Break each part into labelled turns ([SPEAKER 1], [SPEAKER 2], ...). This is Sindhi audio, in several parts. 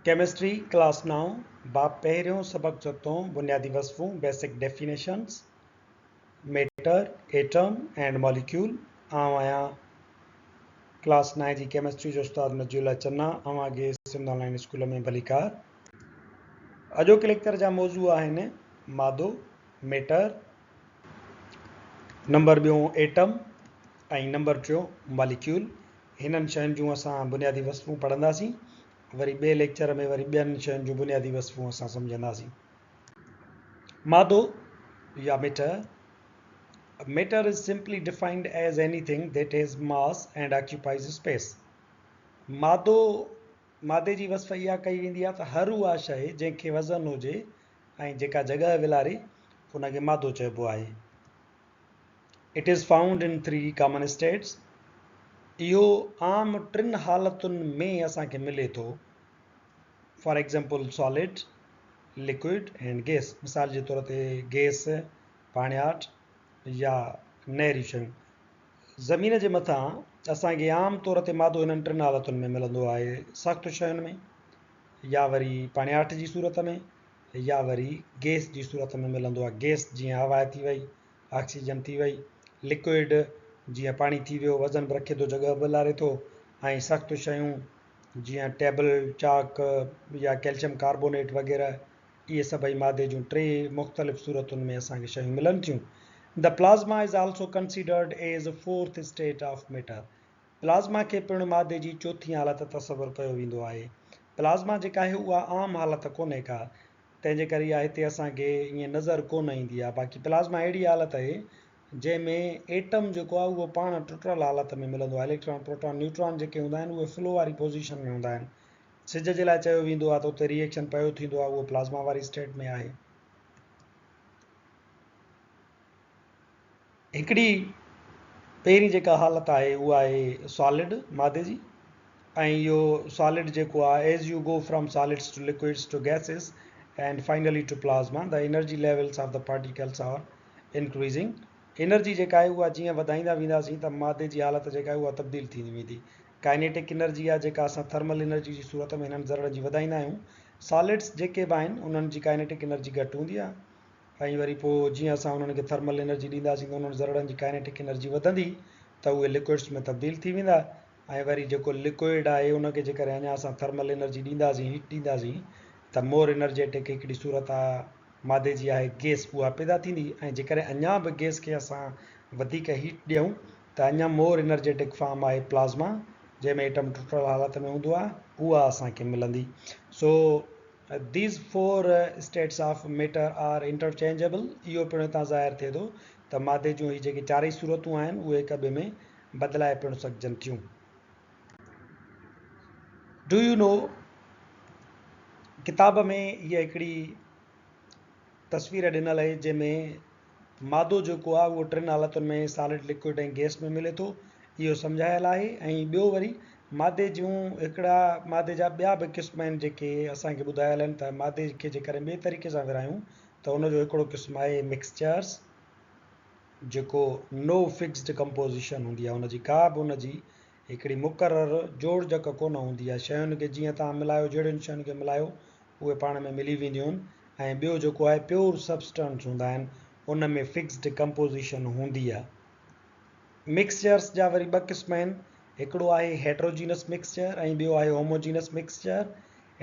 [SPEAKER 1] ڪيمسٽري، ڪلاس نائون، باب پهريون، سبق ستون، بنيادي وصفون، Basic Definitions، Matter, Atom and Molecule، آئون آهيان ڪلاس نائين جي ڪيمسٽري جو استاد نجي الله چنا، اوهان کي سنڌ آن لائين اسڪول ۾ ڀليڪار. اڄوڪي ليڪچر جا موضوع آهن، مادو، Matter، number ٻيون ايٽم ۽ نمبر ٽيون ماليڪيول. هنن شين جون اسان بنيادي وصفون پڙهنداسين. وري ٻئي ليڪچر ۾ وري ٻين شين جون بنيادي وصفون اسان سمجهنداسين. مادو يا matter, Matter is simply defined as anything that has mass and occupies space. مادو، مادي جي وصف اها ڪئي ويندي آهي ته هر اها شيء جنهن کي وزن هجي ۽ جيڪا جڳهه ولاري ان کي مادو چئبو آهي. It is found in three common states، اهو عام ٽن حالتن ۾ اسان کي ملي ٿو، for example solid, liquid and gas، مثال جي طور تي گيس، پاڻياٺ يا نهري شيون. زمين جي مٿان اسان کي عام طور تي مادو انهن ٽن حالتن ۾ ملندو آهي، سخت شين ۾ يا وري پاڻياٺ جي صورت ۾ يا وري گئس جي صورت ۾ ملندو آهي. گئس جيئن هوا ٿي وئي، آڪسيجن ٿي وئي، لڪوئڊ جيئن پاڻي ٿي ويو، وزن به رکي ٿو جڳهه به والاري ٿو ۽ سخت شيون جيئن ٽيبل، چاڪ يا ڪئلشيم ڪاربونيٽ وغيره اهي سڀئي مادي جون ٽي مختلف صورتن ۾ اسان کي شيون ملن ٿيون. The plasma is also considered as fourth state of matter. Plasma کي پڻ مادي جي چوٿين حالت تصور ڪيو ويندو آهي. پلازما جيڪا آهي اها عام حالت ڪونهي ڪا، تنهن جي ڪري اها هتي اسان کي ائين نظر ڪونه ايندي آهي. باقي پلازما اهڙي حالت آهي جنهن ۾ ايٽم جيڪو آهي اهو پاڻ ٽٽل حالت ۾ ملندو آهي. اليڪٽران، پروٽان، نيوٽران جيڪي هوندا آهن اهي فلو واري پوزيشن ۾ هوندا آهن. سج جي لاء چيو ويندو آهي ته اتي ري ايڪشن پيو ٿيندو آهي اهو پلازما واري اسٽيٽ ۾ آهي. هڪڙي پهرين جيڪا حالت آهي اها آهي سالڊ مادي جي ۽ اهو سالڊ جيڪو آهي as you go from solids to liquids to gases and finally to plasma the energy levels of the particles are increasing energy جيڪا آهي اها جيئن وڌائيندا وينداسين ته مادي جي حالت جيڪا آهي اها تبديل ٿيندي ويندي ڪائنيٽڪ انرجي آهي جيڪا اسان ٿرمل انرجي جي صورت ۾ هنن ذرڙن جي وڌائيندا آهيون سالڊس جيڪي به آهن انهن جي ڪائنيٽڪ انرجي گهٽ هوندي آهي ۽ وري پوء جيئن اسان انهن کي ٿرمل انرجي ڏينداسين ته انهن ذرڙن جي ڪائنيٽڪ انرجي وڌندي ته اهي لڪوئڊس ۾ تبديل ٿي ويندا ۽ وري جيڪو لڪوئڊ آهي ان کي جيڪڏهن اڃا اسان ٿرمل انرجي ڏينداسين هيٽ ڏينداسين ته مور انرجيٽڪ هڪڙي صورت مادي جي آهي گيس اها پيدا ٿيندي ۽ جيڪڏهن اڃا به گيس کي اسان وڌيڪ هيٽ ڏيون ته اڃا مور انرجيٽڪ فارم آهي پلازما جنهن ۾ ايٽم ٽٽل حالت ۾ هوندو آهي اها اسان کي ملندي سو These four states of matter are interchangeable اهو پڻ هتان ظاهر ٿئي ٿو ته مادي جون هي جيڪي چارئي صورتون آهن اهي هڪ ٻئي ۾ بدلائي پڻ سگهجن ٿيون. Do you know ڪتاب ۾ هيء هڪڙي تصوير ڏنل آهي جنهن ۾ مادو جيڪو آهي اهو ٽن حالتن ۾ سالڊ، لڪوئڊ ۽ گئس ۾ ملي ٿو اهو سمجهايل آهي ۽ ٻيو وري مادي جون هڪڙا مادي جا ٻيا به قسم آهن جيڪي اسان کي ٻڌايل آهن ته مادي کي جيڪڏهن ٻئي طريقي سان ورهايون ته ان جو هڪڙو قسم آهي مڪسچرز جيڪو نو فڪسڊ ڪمپوزيشن هوندي آهي ان جي ڪا به ان جي هڪڙي مقرر جوڙجڪ ڪونه هوندي آهي شين کي جيئن توهان ملايو جهڙين شين کي ملايو اهي پاڻ ۾ ملي وينديون آهن ۽ ٻيو جيڪو آهي پيور سبسٽنس هوندا آهن ان ۾ فڪسڊ ڪمپوزيشن هوندي آهي. مڪسچرس جا وري ٻه قسم آهن هڪڙو آهي هيٽروجينس مڪسچر ۽ ٻيو آهي هوموجينس مڪسچر.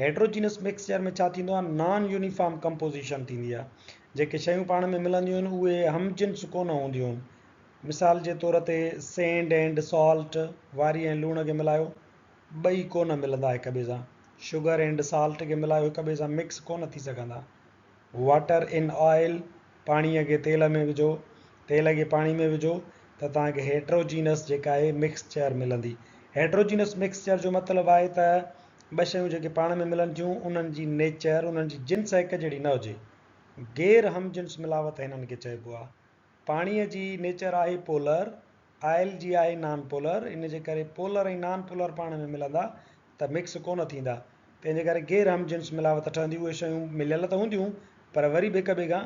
[SPEAKER 1] هيٽروجينس مڪسچر ۾ ڇا ٿيندو آهي نان يونيفارم ڪمپوزيشن ٿيندي آهي جيڪي شيون پاڻ ۾ ملنديون آهن اهي هم جنس ڪونه هونديون آهن مثال جي طور تي سينڊ اينڊ سالٽ واري ۽ لوڻ کي ملايو ٻئي ڪونه ملندا هڪ ٻئي سان شگر اينڊ سالٽ کي ملايو هڪ ٻئي سان مڪس ڪونه ٿي سگهندا. واٽر ان آئل پاڻيء کي تيل ۾ وجهو، تيل کي پاڻي ۾ وجهو ته توهان کي هيٽروجينس جيڪا آهي مڪسچر ملندي. هيٽروجينس مڪسچر جو مطلب آهي ته ٻه شيون جيڪي پاڻ ۾ ملن ٿيون انهن جي نيچر انهن جي جنس هڪ جهڙي نه هجي. غير هم جنس ملاوت هنن کي چئبو آهي. پاڻيء جي نيچر آهي پولر، آئل جي آهي نان پولر، ان جي ڪري پولر ۽ نان پولر پاڻ ۾ ملندا ته مڪس ڪونه ٿيندا، تنهن جي ڪري غير هم جنس ملاوت ٺهندي، اهي شيون مليل ته هونديون پر وري به هڪ ٻئي کان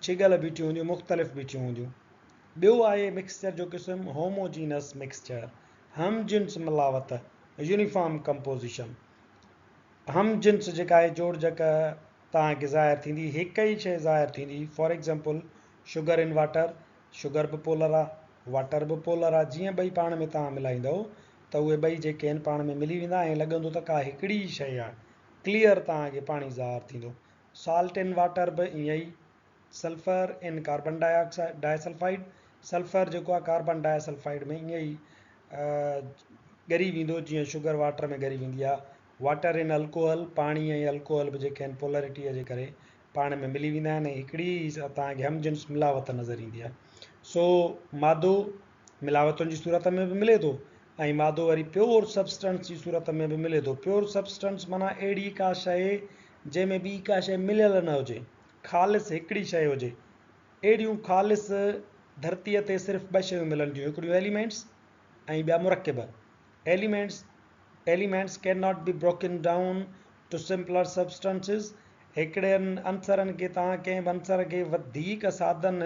[SPEAKER 1] ڇڳل بيٺيون هونديون، مختلف بيٺيون هونديون. ٻيو آهي مڪسچر جو قسم هوموجينس مڪسچر، هم جنس ملاوت، يونيفارم ڪمپوزيشن. هم جنس جيڪا آهي جوڙجڪ توهان کي ظاهر ٿيندي، هڪ ئي شيء ظاهر ٿيندي. For example sugar in water, sugar به پولر آ، واٽر به پولر آ، جيئن ٻئي پاڻ ۾ توهان ملائيندؤ ته اهي ٻئي جيڪي آهن پاڻ ۾ ملي ويندا ۽ لڳندو ته ڪا هڪڙي ئي شيء آ، ڪليئر توهان کي پاڻي ظاهر ٿيندو. سالٽ ان واٽر به ائين ئي. Sulphur in carbon dioxide disulphide, sulphur جيڪو آ ڪاربن ڊاء سلفائيڊ ۾ ائين ئي ڳري ويندو جيئن شگر واٽر ۾ ڳري ويندي آ. واٽر ان الڪوحل، پاڻي ۽ الڪوحل به جيڪي آهن پولرٽيء جي ڪري پاڻ ۾ ملي ويندا آهن ۽ هڪڙي ئي توهان کي هم جنس ملاوت نظر ايندي آهي. سو مادو ملاوتن جي صورت ۾ به ملي ٿو ۽ مادو وري پيور سبسٽنس جي صورت ۾ به ملي ٿو. پيور سبسٽنس معنيٰ اهڙي ڪا شيء جنهن ۾ ٻي ڪا شيء مليل نه هجي، خالص هڪڙي شيء هجي. اهڙيون خالص ڌرتيء تي صرف ٻه شيون ملن ٿيون، هڪڙيون ايليمينٽس ۽ ٻيا مرڪب. Elements, Elements can not be broken down to simpler substances، هڪڙن عنصرن کي توهان ڪنهن به عنصر کي وڌيڪ سادن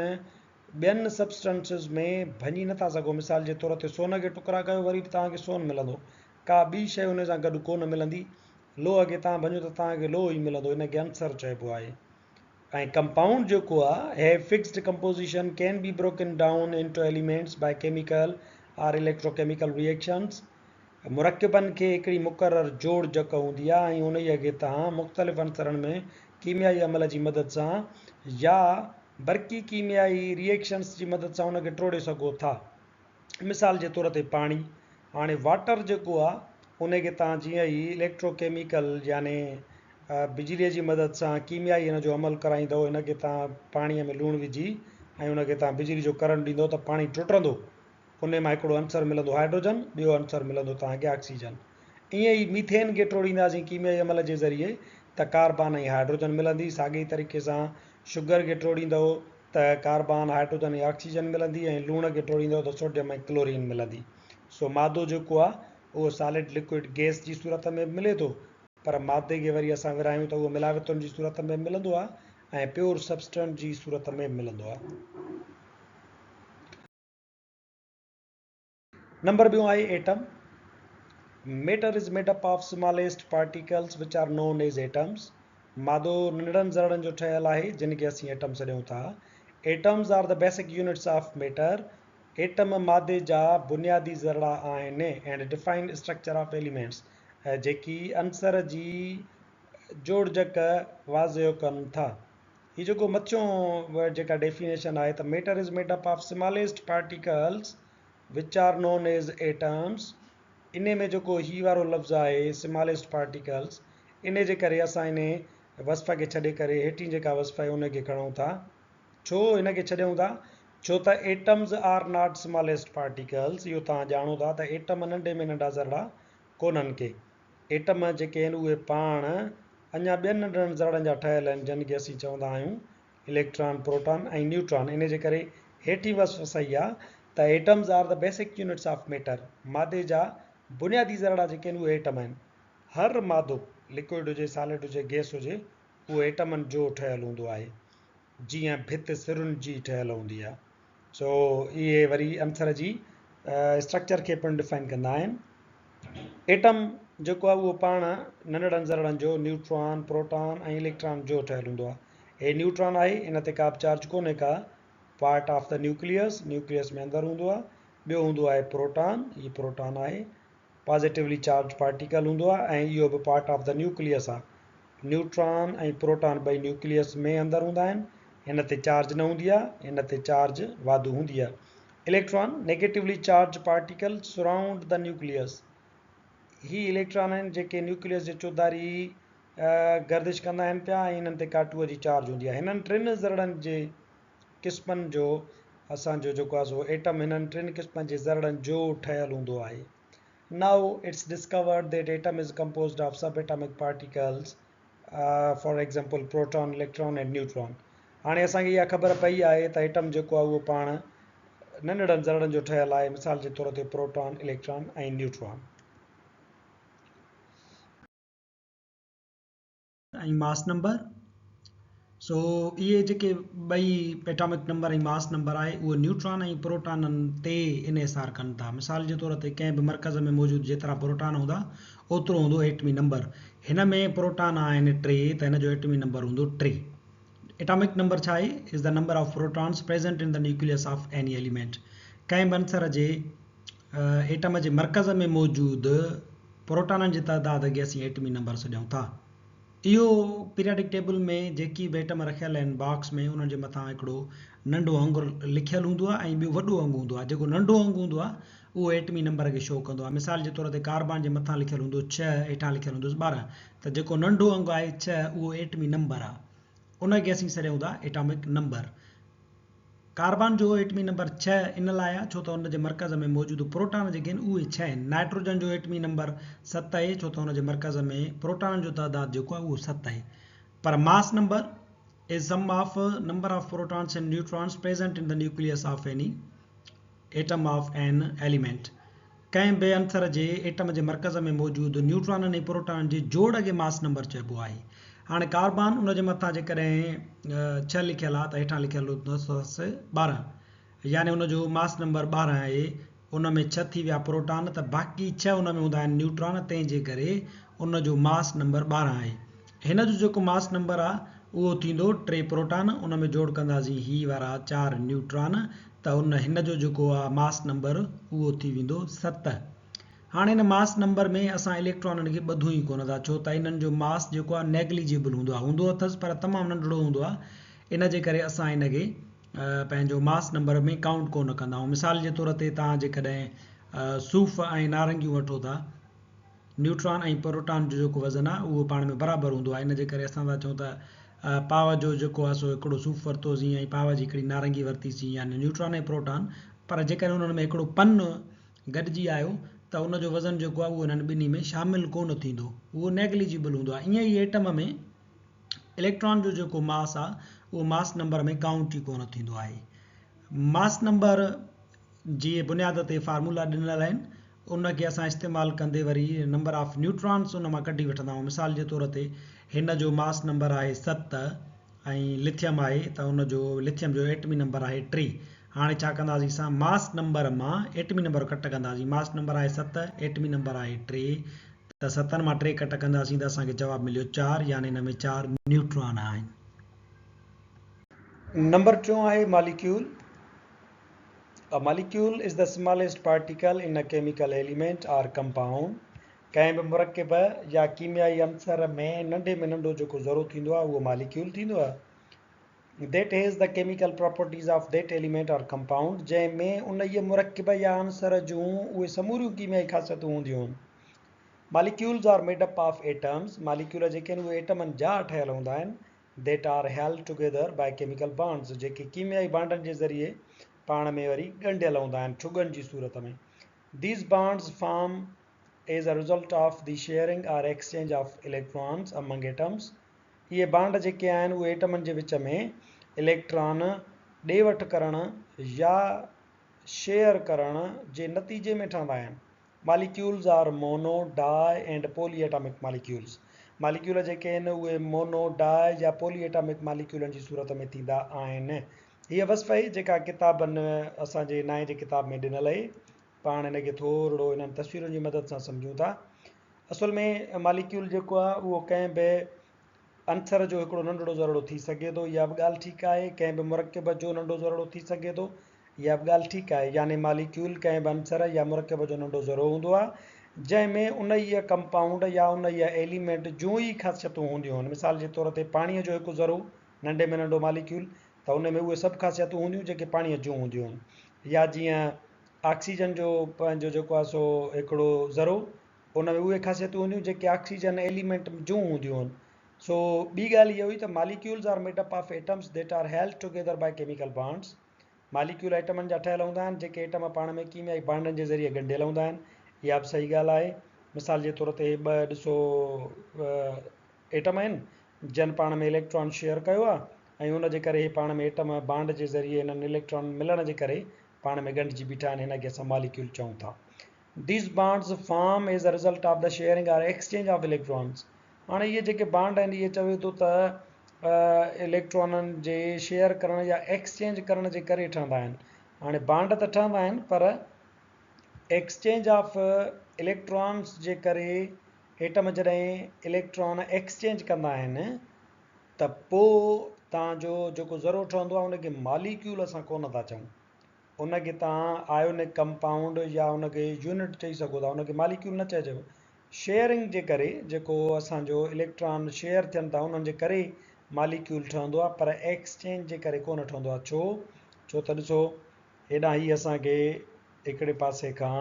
[SPEAKER 1] ٻين سبسٽنسز ۾ ڀڃي نٿا سگهو. مثال جي طور تي سون کي ٽڪرا ڪيو وري به توهان کي سون ملندو، ڪا ٻي شيء ان سان گڏ ڪونه ملندي. لوهه کي توهان ڀڃو ته توهان کي لوهه ئي ملندو، ان کي عنصر چئبو آهي. ۽ ڪمپائونڊ جيڪو آ have fixed composition can be broken down into elements by chemical or electrochemical reactions مرڪبن کي هڪڙي مقرر جوڙجڪ هوندي آ ۽ انهيء کي توهان مختلف عنصرن ۾ ڪيميائي عمل جي مدد سان يا برقي ڪيميائي ريئيڪشنز جي مدد سان ان کي ٽوڙي سگهو ٿا. مثال جي طور تي پاڻي، هاڻي واٽر جيڪو آ ان کي توهان جيئن ئي اليڪٽرو ڪيميڪل يعني بجليء جي مدد سان ڪيميائي ان جو عمل ڪرائيندؤ، ان کي توهان پاڻيء ۾ لوڻ وجهي ۽ ان کي توهان بجلي جو ڪرنٽ ڏيندؤ ته پاڻي ٽٽندو، ان مان هڪڙو عنصر ملندو هائڊروجن، ٻيو عنصر ملندو توهان کي آڪسيجن. ائين ئي ميٿين کي ٽوڙينداسين ڪيميائي عمل جي ذريعي ته ڪاربان ۽ هائڊروجن ملندي، ساڳئي طريقي سان شگر کي ٽوڙيندؤ ته ڪاربان، هائڊروجن ۽ آڪسيجن ملندي ۽ لوڻ کي ٽوڙيندؤ ته سوڊيم ۽ ڪلورين ملندي. سو مادو جيڪو آهي اهو سالڊ، لڪوئڊ، گئس جي صورت ۾ به ملي ٿو پر مادي کي وري اسان ورهايون ته اهو ملاوتن جي صورت ۾ به ملندو آهي ۽ پيور سبسٽنس جي صورت ۾ به ملندو آهي. نمبر ٻيون آهي atom. Matter is made up of smallest particles which are known as atoms. مادو ننڍڙن ذرڙن جو ٺهيل آهي جن کي اسين ايٽم سڏيون ٿا. Atoms are the basic units of matter. Atom مادي جا بنيادي ذرڙا آهن and define structure of elements جيڪي عنصر جي جوڙجڪ واضح ڪن ٿا. هي جيڪو مٿيون جيڪا ڊيفينيشن آهي ته matter is made up of smallest particles which are known as atoms انهي ۾ جيڪو هي وارو لفظ آهي سماليسٽ پارٽيڪلز انهي جي ڪري اسان انهي وصف کي ڇڏي ڪري هيٺين جيڪا وصف آهي ان کي کڻون ٿا. ڇو هن کي ڇڏيون ٿا؟ ڇو ته atoms are not smallest particles اهو توهان ڄاڻو ٿا ته ايٽم ننڍي ۾ ننڍا ذرڙا ڪونهن ڪي. ايٽم جيڪي آهن اهي پاڻ اڃا ٻين ننڍڙن ذرڙن جا ٺهيل آهن جن کي اسين چوندا آهيون اليڪٽران، پروٽان ۽ نيوٽران انهي جي ڪري هيٺين وصف صحيح آ ته atoms are the basic units of matter مادي جا بنيادي ذرڙا جيڪي آهن اهي ايٽم آهن. هر مادو لڪوئڊ هجي، سالڊ هجي، گئس هجي اهو ايٽمن جو ٺهيل هوندو آهي جيئن ڀت سرن جي ٺهيل هوندي آ. سو اهي وري عنصر جي اسٽرڪچر کي پڻ ڊفائن ڪندا آهن. ايٽم جيڪو آهي اهو پاڻ ننڍڙن ذرڙن جو نيوٽران، پروٽان ۽ اليڪٽران جو ٺهيل هوندو آهي. هي نيوٽران آهي ان تي ڪا به چارج ڪونهي ڪا، part of the nucleus, nucleus ۾ اندر هوندو آهي. ٻيو هوندو آهي پروٽان، هي پروٽان آهي. پازيٽولي چارج پارٽيڪل هوندو آهي ۽ اهو به پارٽ آف the nucleus آهي. نيوٽران ۽ پروٽان ٻئي نيوڪليس ۾ اندر هوندا آهن. هن تي چارج نه هوندي آهي، هن تي چارج واڌو هوندي آهي. Electron, negatively charge particle surround the nucleus. He electron آهن جيڪي نيوڪليس جي چوڌاري گردش ڪندا آهن پيا ۽ انهن تي ڪاٽوء جي چارج هوندي آهي. هنن ٽن ذرڙن جي قسمن جو اسان جو جيڪو آهي سو ايٽم هنن ٽن قسمن جي ذرڙن جو ٺهيل هوندو آهي. Now it's discovered that atom is composed of subatomic particles for example proton, electron and neutron. هاڻي اسان کي اها خبر پئي آهي ته ايٽم جيڪو آهي اهو پاڻ ننڍڙن ذرڙن جو ٺهيل آهي مثال جي طور تي proton, electron ۽ neutron. ۽ Mass number سو اهي جيڪي ٻئي ايٽامڪ نمبر ۽ ماس نمبر آهي اهو نيوٽران ۽ پروٽانن تي انحصار ڪن ٿا مثال جي طور تي ڪنهن به مرڪز ۾ موجود جيترا پروٽان هوندا اوترو هوندو ايٽمي نمبر. هن ۾ پروٽان آهن ٽي ته هن جو ايٽمي نمبر هوندو ٽي. ايٽامڪ نمبر ڇا آهي؟ Is the number of protons present in the nucleus of any element. ڪنهن به عنصر جي ايٽم جي مرڪز ۾ موجود پروٽانن جي تعداد کي اسين ايٽمي نمبر سڏيون ٿا. اهو پيرياڊڪ ٽيبل ۾ جيڪي به ايٽم رکيل آهن باڪس ۾ انهن جي مٿان هڪڙو ننڍو انگ لکيل هوندو آهي ۽ ٻيو وڏو انگ هوندو آهي جيڪو ننڍو انگ هوندو آهي اهو ايٽمي نمبر کي شو ڪندو آهي مثال جي طور تي ڪاربان جي مٿان لکيل هوندو ڇهه هيٺان لکيل هوندس 12 ته جيڪو ننڍو انگ آهي ڇهه اهو ايٽمي نمبر آهي ان کي اسين سڏيون ٿا ايٽامڪ نمبر. ڪاربان جو ايٽمي نمبر ڇهه ان لاء آهي ڇو ته ان جي مرڪز ۾ موجود پروٽان جيڪي آهن اهي ڇهه آهن. نائٽروجن جو ايٽمي نمبر ست آهي ڇو ته ان جي مرڪز ۾ پروٽانن جو تعداد جيڪو آهي اهو ست آهي. پر mass number is sum of number of protons and neutrons present in the nucleus of any atom of an element ڪنهن به عنصر جي ايٽم جي مرڪز ۾ موجود نيوٽرانن ۽ پروٽانن جي جوڙ کي ماس نمبر چئبو آهي. هاڻي ڪاربان ان جي مٿان جيڪڏهن ڇهه لکيل آهي ته هيٺان لکيل هوندس 12 يعني ان جو ماس نمبر 12 آهي ان ۾ ڇهه ٿي ويا پروٽان ته باقي ڇهه ان ۾ هوندا آهن نيوٽران تنهن جي ڪري ان جو ماس نمبر 12 آهي. هن جو جيڪو ماس نمبر آهي اهو ٿيندو ٽي پروٽان ان ۾ جوڙ ڪنداسين هي وارا چار نيوٽران ته ان هن جو جيڪو آ ماس نمبر اهو ٿي ويندو ست. هاڻي هن ماس نمبر ۾ اسان اليڪٽرانن کي ٻڌون ئي ڪونه ٿا ڇو ته انهن جو ماس جيڪو آ نيگليجبل هوندو آ هوندو اٿس پر تمام ننڍڙو هوندو آ ان جي ڪري اسان ان کي پنهنجو ماس نمبر ۾ ڪائونٽ ڪونه ڪندا آهيون مثال جي طور تي توهان جيڪڏهن صوف ۽ نارنگيون وٺو ٿا نيوٽران ۽ پروٽان جو جيڪو وزن آهي اهو پاڻ ۾ برابر هوندو آهي ان جي ڪري اسان ٿا چئون ته پاء جو جيڪو آهي سو هڪڙو صوف ورتوسين ۽ پاء جي هڪڙي نارنگي ورتيسين يعني نيوٽران ۽ پروٽان پر جيڪڏهن انهن ۾ هڪڙو پن گڏجي آيو ته ان جو وزن جيڪو آهي اهو انهن ٻنهي ۾ شامل ڪونه ٿيندو اهو نيگليجبل هوندو آهي ائين ئي ايٽم ۾ اليڪٽران جو جيڪو ماس آهي اهو ماس نمبر ۾ ڪائونٽ ئي ڪونه ٿيندو آهي ماس نمبر جي بنياد تي فارمولا ڏنل آهن ان کي اسان استعمال ڪندي وري نمبر آف نيوٽرانس ان مان ڪڍي وٺندا آهيون مثال جي طور تي هن جو ماس نمبر آهي ست ۽ لٿيم آهي ته ان جو لٿيم جو ايٽمي نمبر آهي ٽي هاڻي ڇا ڪنداسين اسان ماس نمبر مان ايٽمي نمبر ڪٽ ڪنداسين ماس نمبر آهي ست ايٽمي نمبر آهي ٽي ته ستن مان ٽي ڪٽ ڪنداسين ته اسان کي جواب مليو چار يعني هن ۾ چار نيوٽران آهن. نمبر ٽيون آهي molecule. A molecule is the smallest particle in a chemical element or compound. ڪنهن به مرڪب يا ڪيميائي عنصر ۾ ننڍي ۾ ننڍو جيڪو ذرو ٿيندو آهي اهو ماليڪيول ٿيندو آهي. That has the chemical properties of that element or compound جنهن ۾ انهيء مرڪب يا عنصر جون اهي سموريون ڪيميائي خاصيتون هونديون آهن. Molecules are made up of atoms molecule جيڪي آهن اهي ايٽمن جا ٺهيل هوندا آهن. That are held together by chemical bonds جيڪي ڪيميائي بانڊن جي ذريعي پاڻ ۾ وري ڳنڍيل هوندا آهن ٺڳن جي صورت ۾. These bonds form as a result of the sharing or exchange of electrons among atoms اهي بانڊ جيڪي آهن اهي ايٽمن جي وچ ۾ اليڪٽران ڏي وٺ ڪرڻ يا شيئر ڪرڻ جي نتيجي ۾ ٺهندا آهن. Molecules are mono, di and poly atomic molecules. Molecule جيڪي آهن اهي مونو، ڊاء يا پولي ايٽامڪ ماليڪيولن جي صورت ۾ ٿيندا آهن. هيء وصف آهي جيڪا ڪتابن اسان جي نائين جي ڪتاب ۾ ڏنل آهي. پاڻ هن کي ٿورڙو انهن تصويرن جي مدد سان سمجهون ٿا. اصل ۾ ماليڪيول جيڪو آهي اهو ڪنهن به عنصر جو هڪڙو ننڍڙو ذرڙو ٿي سگهي ٿو، اها به ڳالهه ٺيڪ آهي، ڪنهن به مرڪب جو ننڍو ذرڙو ٿي سگهي ٿو، اها به ڳالهه ٺيڪ آهي، يعني ماليڪيول ڪنهن به عنصر يا مرڪب جو ننڍو ذرو هوندو آهي، جنهن ۾ انهيء ڪمپائونڊ يا انهيء ايليمينٽ جون ئي خاصيتون هونديون آهن. مثال جي طور تي پاڻيء جو هڪ ذرو، ننڍي ۾ ننڍو ماليڪيول، ته ان ۾ اهي سڀ خاصيتون هونديون جيڪي پاڻيء جون هونديون آهن. يا جيئن آڪسيجن جو پنهنجو جيڪو آهي سو هڪڙو ذرو، ان ۾ اهي خاصيتون هونديون جيڪي آڪسيجن ايليمينٽ جون هونديون هن. سو ٻي ڳالهه اها هئي ته molecules are made up of atoms that are held together by chemical bonds. Molecule ايٽمن جا ٺهيل هوندا آهن جيڪي ايٽم پاڻ ۾ ڪيميائي بانڊن جي ذريعي ڳنڍيل هوندا آهن. اها به صحيح ڳالهه آهي. مثال جي طور تي هي ٻه ڏسو ايٽم آهن جن پاڻ ۾ اليڪٽران شيئر ڪيو آهي ۽ ان جي ڪري هي پاڻ ۾ ايٽم بانڊ جي ذريعي انهن اليڪٽران ملڻ جي ڪري پاڻ ۾ ڳنڍجي بيٺا آهن هن کي اسان ماليڪيول چئون ٿا. These bonds form as a result of the sharing or exchange of electrons. هاڻي اهي جيڪي بانڊ آهن اهي چوي ٿو ته اليڪٽرانن جي شيئر ڪرڻ يا ايڪسچينج ڪرڻ جي ڪري ٺهندا آهن. هاڻي بانڊ ته ٺهندا آهن پر ايڪسچينج آف اليڪٽرانس جي ڪري ايٽم جڏهن اليڪٽران ايڪسچينج ڪندا آهن ته پوء توهان جو جيڪو ذرو ٺهندو آهي ان کي ماليڪيول اسان ڪونه ٿا چئون. ان کي توهان آيونڪ ڪمپائونڊ يا ان کي يونٽ چئي سگهو ٿا، ان کي ماليڪيول نه چئجو. شيئرنگ جي ڪري جيڪو اسان جو اليڪٽران شيئر ٿين ٿا انهن جي ڪري ماليڪيول ٺهندو آهي پر ايڪسچينج جي ڪري ڪونه ٺهندو آهي. ڇو؟ ڇو ته ڏسو هيڏانهن هي اسان کي هڪڙي پاسي کان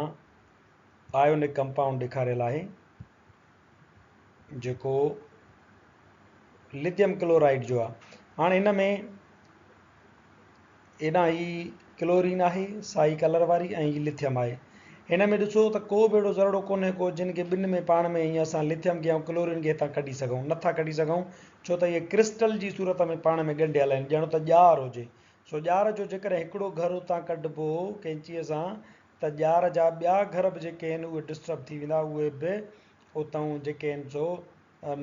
[SPEAKER 1] آيونڪ ڪمپائونڊ ڏيکاريل آهي. جيڪو لٿيم ڪلورائيڊ جو آهي. هاڻي هن ۾ هيڏانهن هي ڪلورين آهي سائي ڪلر واري ۽ هي لٿيم آهي. هن ۾ ڏسو ته ڪو به اهڙو ذرڙو ڪونهي ڪو جن کي ٻن ۾ پاڻ ۾ ائين اسان لٿيم کي ۽ ڪلورين کي هتان ڪڍي سگهون. نٿا ڪڍي سگهون ڇو ته اهي ڪرسٽل جي صورت ۾ پاڻ ۾ ڳنڍيل آهن ڄڻ ته ڄار هجي. سو ڄار جو جيڪڏهن هڪڙو گهر اتان ڪڍبو ڪينچيء سان ته ڄار جا ٻيا گهر به جيڪي آهن اهي ڊسٽرب ٿي ويندا اهي به اتئون جيڪي آهن سو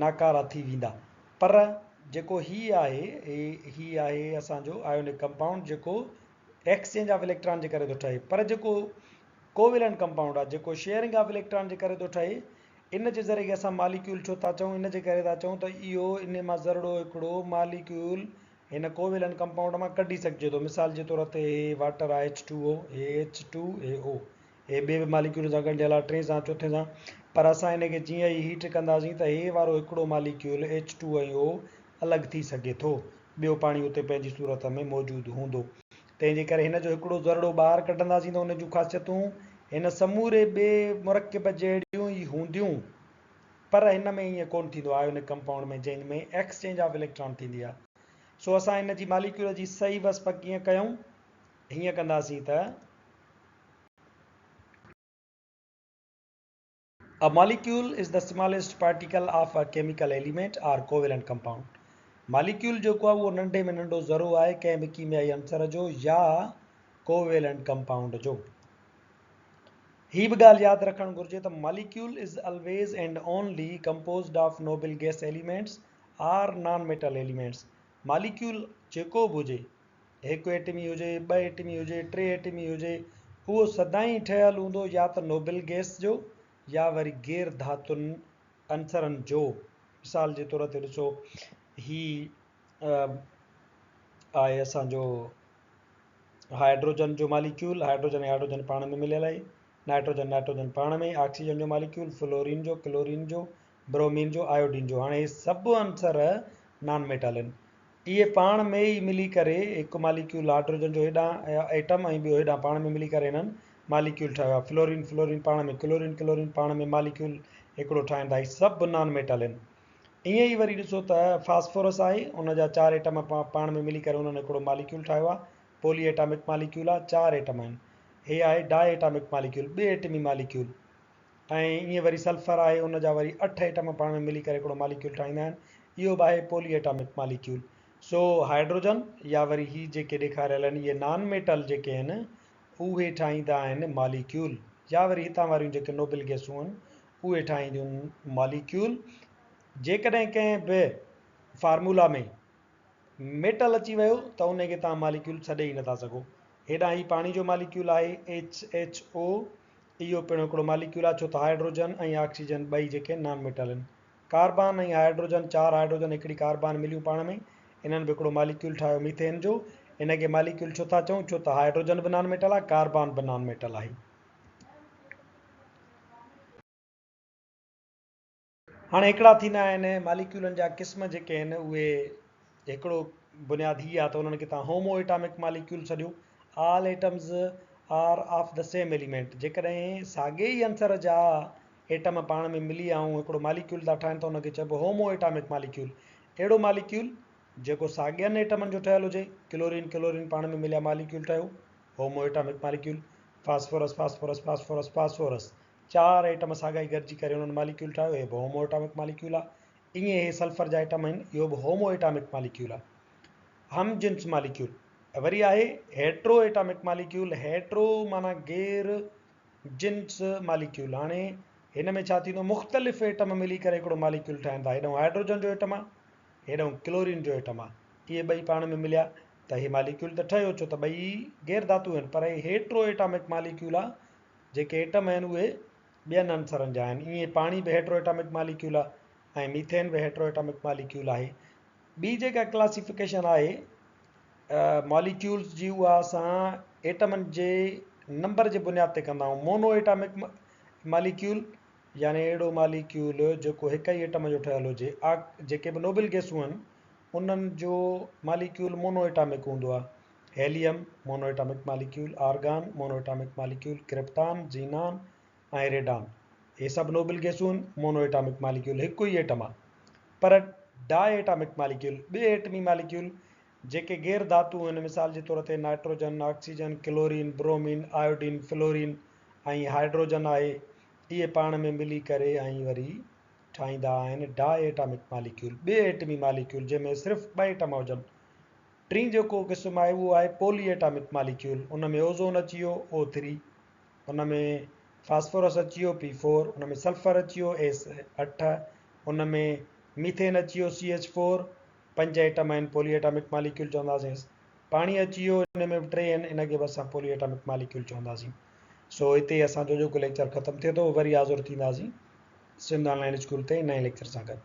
[SPEAKER 1] ناڪارا ٿي ويندا پر جيڪو هي آهي هي آهي اسان جو آيونڪ ڪمپائونڊ جيڪو ايڪسچينج آف اليڪٽران جي ڪري ٿو ٺهي پر جيڪو ڪوويلنٽ ڪمپائونڊ آهي جيڪو شيئرنگ آف اليڪٽران جي ڪري ٿو ٺهي ان جي ذريعي اسان ماليڪيول ڇو ٿا چئون ان جي ڪري ٿا چئون ته اهو ان مان ذرڙو هڪڙو ماليڪيول هن ڪوويلنٽ ڪمپائونڊ مان ڪڍي سگهجي ٿو. مثال جي طور تي هي واٽر آهي ايڇ ٽو او، هي ايڇ ٽو، هي او. هي ٻئي به ماليڪيول سان ڳنڍيل آهي، ٽئين سان، چوٿين سان. پر اسان هن کي جيئن ئي هيٽ ڪنداسين ته هي وارو هڪڙو ماليڪيول ايڇ ٽو ۽ او الڳ ٿي سگهي ٿو. ٻيو پاڻي اتي پنهنجي صورت ۾ موجود هوندو. تنهن جي ڪري هن جو هڪڙو ذرڙو ٻاهر ڪڍنداسين ته ان جون خاصيتون هن سموري ٻئي مرڪب جهڙيون ئي هونديون. پر هن ۾ ائين ڪونه ٿيندو آيونڪ ڪمپائونڊ ۾ جنهن ۾ ايڪسچينج آف اليڪٽران ٿيندي آهي. سو اسان ان جي ماليڪيول جي صحيح وصف ڪيئن ڪيون؟ هيئن ڪنداسين ته. A molecule is the smallest particle of a chemical element or covalent compound. Molecule جيڪو آهي اهو ننڍي ۾ ننڍو ذرو آهي ڪنهن به ڪيميائي عنصر جو يا ڪوويلنٽ ڪمپائونڊ جو. هي به ڳالهه ياد رکڻ گهرجي ته molecule is always and only composed of noble gas elements or non metal elements. Molecule جيڪو به هجي، هڪ ايٽمي هجي، ٻه ايٽمي هجي، ٽي ايٽمي هجي، اهو سدائين ٺهيل هوندو يا ته نوبل گئس جو يا وري غير ڌاتن عنصرن جو. مثال جي طور تي ڏسو هي آهي اسان جو هائيڊروجن جو ماليڪيول، هائيڊروجن ۽ هائيڊروجن پاڻ ۾ مليل آهي، نائٽروجن نائٽروجن پاڻ ۾، آڪسيجن جو ماليڪيول، فلورين جو، ڪلورين جو، برومين جو، آيوڊين جو. هاڻي هي سڀ عنصر نان ميٽل آهن. اهي پاڻ ۾ ئي ملي ڪري هڪ ماليڪيول هائيڊروجن جو هيڏانهن ايٽم ۽ ٻيو هيڏانهن پاڻ ۾ ملي ڪري هنن ماليڪيول ٺاهيو آهي. فلورين فلورين پاڻ ۾، ڪلورين ڪلورين پاڻ ۾ ماليڪيول هڪڙو ٺاهين ٿا. هي سڀ نان ميٽل آهن. ائين ئي وري ڏسو ته فاسفورس آهي ان جا چار ايٽم پاڻ ۾ ملي ڪري انهن هڪڙو ماليڪيول ٺاهيو آهي پولي ايٽامڪ ماليڪيول آهي چار ايٽم آهن هي آهي ڊاء ايٽامڪ ماليڪيول ٻي ايٽمي ماليڪيول ۽ ائين وري سلفر آهي ان جا وري اٺ ايٽم پاڻ ۾ ملي ڪري هڪڙو ماليڪيول ٺاهيندا آهن اهو به آهي پولي ايٽامڪ ماليڪيول سو هائيڊروجن يا وري هي جيڪي ڏيکاريل آهن اهي نان ميٽل جيڪي آهن اهي ٺاهيندا آهن ماليڪيول يا وري هتان واريون جيڪي نوبل گئسون آهن اهي ٺاهينديون ماليڪيول. جيڪڏهن ڪنهن به فارمولا ۾ ميٽل اچي ويو ته ان کي توهان ماليڪيول سڏي ئي نٿا سگهو. هيڏانهن هي پاڻي جو ماليڪيول آهي HHO اهو پڻ هڪڙو ماليڪيول آهي ڇو ته هائيڊروجن ۽ آڪسيجن ٻئي جيڪي نان ميٽل آهن. ڪاربان ۽ هائيڊروجن چار هائيڊروجن هڪڙي ڪاربان مليون پاڻ ۾ انهن به هڪڙو ماليڪيول ٺاهيو ميٿين جو. ان کي ماليڪيول ڇو ٿا چئون ڇو ته هائيڊروجن به نان ميٽل آهي ڪاربان به نان ميٽل آهي. هاڻي هڪڙا ٿيندا آهن ماليڪيولن جا قسم جيڪي آهن اهي هڪڙو بنياد هي آهي ته انهن کي تان هومو ايٽامڪ ماليڪيول سڏيو all atoms are of the same element جيڪڏهن ساڳي ئي عنصر جا ايٽم پاڻ ۾ ملي ۽ هڪڙو ماليڪيول ٿا ٺاهن ته ان کي چئبو هومو ايٽامڪ ماليڪيول اهڙو ماليڪيول جيڪو ساڳين ايٽمن جو ٺهيل هجي ڪلورين ڪلورين پاڻ ۾ مليا ماليڪيول ٺهيو homo atomic molecule phosphorus phosphorus phosphorus phosphorus چار ايٽم ساڳا ئي گڏجي ڪري انهن ماليڪيول ٺاهيو اهي به هومو ايٽامڪ ماليڪيول آ ائين اهي سلفر جا ايٽم آهن اهو به هومو ايٽامڪ ماليڪيول آ هم جنس ماليڪيول وري آهي هيٽرو ايٽامڪ ماليڪيول هيٽرو معنيٰ غير جنس ماليڪيول هاڻي هن ۾ ڇا ٿيندو مختلف ايٽم ملي ڪري هڪڙو ماليڪيول ٺاهين ٿا هيڏانهن هائيڊروجن جو ايٽم آ هيڏانهن ڪلورين جو ايٽم آ اهي ٻئي پاڻ ۾ مليا ته هي ماليڪيول ته ٺهيو ڇو ته ٻئي غير ڌاتو آهن پر هي هيٽرو ايٽامڪ ماليڪيول آ جيڪي ايٽم آهن اهي ٻين عنصرن جا آهن. ائين پاڻي به هيٽرو ايٽامڪ ماليڪيول آهي ۽ ميٿين به هيٽرو ايٽامڪ ماليڪيول آهي. ٻي جيڪا ڪلاسيفڪيشن آهي ماليڪيولز جي اها اسان ايٽمن جي نمبر جي بنياد تي ڪندا آهيون. مونو ايٽامڪ ماليڪيول يعني اهڙو ماليڪيول جيڪو هڪ ئي ايٽم جو ٺهيل هجي. جيڪي به نوبل گئسون آهن انهن جو ماليڪيول مونو ايٽامڪ هوندو آهي. Helium, mono atomic molecule, argon, mono atomic molecule, krypton, xenon ۽ radon. اهي سڀ نوبل گئسون مونو ايٽامڪ ماليڪيول هڪ ئي ايٽم آهي. پر ڊاء ايٽامڪ ماليڪيول، ٻئي ايٽمي ماليڪيول جيڪي غير ڌاتو آهن مثال جي طور تي nitrogen, oxygen, chlorine, bromine, iodine, fluorine ۽ hydrogen آهي اهي پاڻ ۾ ملي ڪري ۽ وري ٺاهيندا آهن ڊاء ايٽامڪ ماليڪيول، ٻئي ايٽمي ماليڪيول جنهن ۾ صرف ٻه ايٽم هجن. ٽين جيڪو قسم آهي اهو آهي پولي ايٽامڪ ماليڪيول، ان ۾ اوزون اچي ويو او ٿري، ان ۾ فاسفورس اچي ويو پي فور، ان ۾ سلفر اچي ويو ايس اٺ، ان ۾ ميٿين اچي ويو سي ايڇ فور، پنج ايٽم آهن پولي ايٽامڪ ماليڪيول چونداسينس. پاڻي اچي ويو ان ۾ به ٽي آهن ان کي به اسان پولي ايٽامڪ ماليڪيول چونداسين. سو هتي ئي اسان جو اڄوڪو ليڪچر ختم ٿئي ٿو وري حاضر ٿينداسين سنڌ آن لائين اسڪول تي نئين ليڪچر سان گڏ.